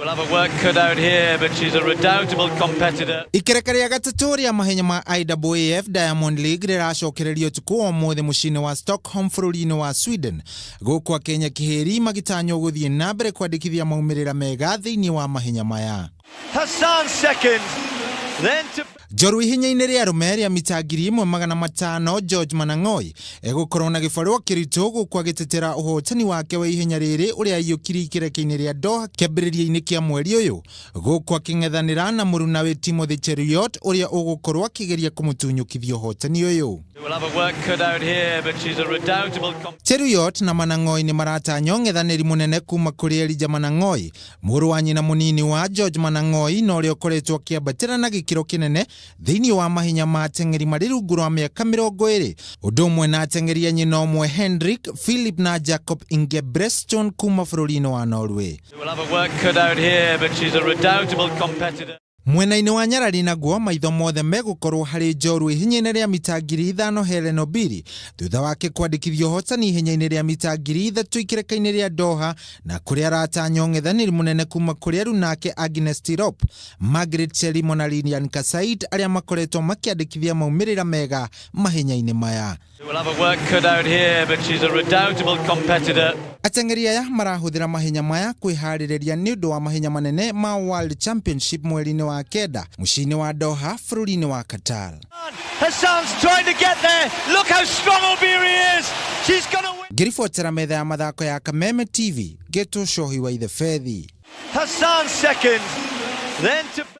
Will have her work cut out here, but she's a redoubtable competitor. Ikereka rĩa gatatũ rĩa mahenya ma IAAF Diamond League rĩracokererio ũtukũ wa ũmũthĩ mũciĩ-inĩ wa Stockholm bũrũri-inĩ wa Sweden, gũkũ Akenya Kĩhĩri magĩtanywo gũthiĩ na mbere kwandĩkithia maumĩrĩra mega thĩinĩ wa mahenya maya. Hassan second, then to Njorua ihenya-inĩ rĩa arũme rĩa mita 1500, George Manang'oi egũkorwo na gĩbarũa kĩritũ gũkũ agĩtetera ũhotani wake wa ihenya rĩrĩ ũrĩa aiyũkirie ikereka-inĩ rĩa Doha kĩambĩrĩria-inĩ kĩa mweri ũyũ, gũkũ akĩng'ethanĩra na mũrunawe Timothy Cheruiyot ũrĩa ũgũkorwo akĩgeria kũmũtunyũkithia ũhotani ũyũ. Will have her work cut out here, but she's a redoubtable Cheruiyot na Manang'oi nĩ maratanywo ng'ethanĩri mũnene kuma kũrĩ Elijah Manang'oi, mũrũ wa nyina mũnini wa George Manang'oi na ũrĩa ũkoretwo akĩambatĩra na gĩkĩro kĩnene thĩinĩ wa mahenya ma ateng'eri marĩ rungu rwa mĩaka 20, ũndũ ũmwe na ateng'eri a nyina ũmwe Henrik, Philip na Jacob Ingebrigtsen kuma bũrũri-inĩ wa Norway. Will have her work cut out here, but she's a redoubtable competitor. Mwena-inĩ wa nyarari naguo, maitho mothe megũkorwo harĩ njorua ihenya-inĩ rĩa mita 5000 Helen Obiri thutha wake kwandĩkithia ũhotani ihenya-inĩ rĩa mita 3000 ikereka-inĩ rĩa Doha, na kũrĩa aratanywo ng'ethanĩri mũnene kuma kũrĩ arunake Agnes Tirop, Margaret Chelimo na Lilian Kasait arĩa makoretwo makĩandĩkithia maumĩrĩra mega mahenya-inĩ maya. Will have her work cut out here, but she's a redoubtable competitor. Ateng'eri aya marahũthĩra mahenya maya kwĩharĩrĩria nĩ ũndũ wa mahenya manene ma World Championship mweri-inĩ wa kenda mũciĩ-inĩ wa Doha bũrũri-inĩ wa Qatar. Hassan's trying to get there. Look how strong Obiri is. She's going to win. Ngĩribotera metha ya mathako ya Kameme TV, Gĩtũ Cohi wa Ithebethi. Hassan second, then to